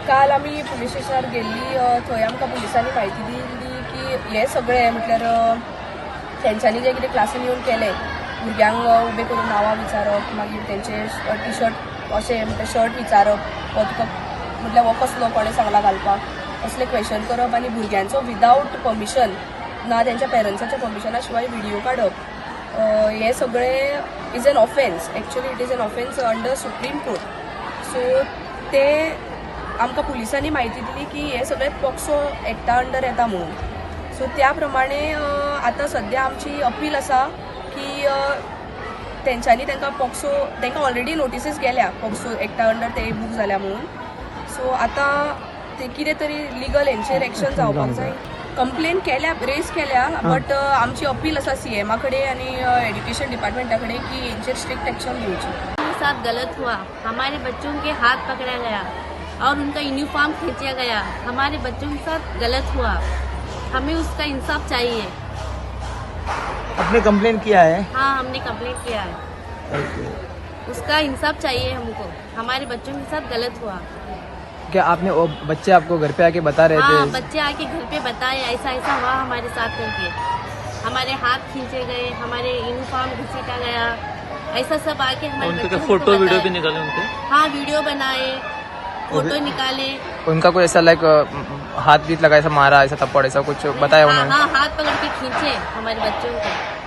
काल आमी पुलीस स्टेशनार गेल्ली. थंय आमकां पुलिसांनी म्हायती दिली की हे सगळे म्हटल्यार तेंच्यांनी जें कितें क्लासीन येवन केलें, भुरग्यांक उबे करून नांवां विचारप, मागीर तेंचे टी शर्ट अशें म्हटल्यार शर्ट विचारप, हो तुका म्हटल्यार हो कसलो, कोणें सांगला घालपाक, असले क्वेश्चन करप आनी भुरग्यांचो विदावट परमिशन ना तेंच्या पेरंट्साच्या परमिशना शिवाय व्हिडिओ काडप, हें सगळें is an offence. Actually, it is an offence under Supreme Court. So ते आमकां पुलिसांनी म्हायती दिली की हे सगळे पॉक्सो एक्टा अंडर येता म्हणून. सो त्या प्रमाणे आतां सद्या आमची अपील आसा की तेंच्यांनी तांकां पॉक्सो, तांकां ऑलरेडी नोटिसीस गेल्या, पॉक्सो एक्टा अंडर ते बूक जाल्या म्हणून. सो आतां ते कितें तरी लिगल हेंचेर एक्शन जावपाक जाय. कंप्लेन केल्या, रेज केल्या, बट आमची अपील आसा सीएमा कडेन आनी एड्युकेशन डिपार्टमेंटा कडेन की हेंचेर स्ट्रिक्ट एक्शन घेवची. के साथ गलत हुआ. हमारे बच्चों के हाथ पकड़ा गया और उनका यूनिफॉर्म खींचा गया. हमारे बच्चों के साथ गलत हुआ, हमें उसका इंसाफ चाहिए. आपने कंप्लेन किया है? हाँ, हमने कंप्लेंट किया है. उसका इंसाफ चाहिए हमको. हमारे बच्चों के साथ गलत हुआ. क्या आपने वो बच्चे आपको घर पे आके बता रहे हाँ. थे? बच्चे आके घर पे बताए, ऐसा ऐसा हुआ हमारे साथ करके. हमारे हाथ खींचे गए, हमारे यूनिफॉर्म घसीटा गया, ऐसा सब आके हमारे उनके बच्चों को फोटो वीडियो बताए. भी निकाले उनके? हाँ, वीडियो बनाए, फोटो निकाले. उनका कोई ऐसा लाइक हाथ भी लगा, ऐसा मारा, ऐसा थप्पड़, ऐसा कुछ बताया हाँ. उन्होंने? हाँ, हाथ पकड़ के खींचे हमारे बच्चों को.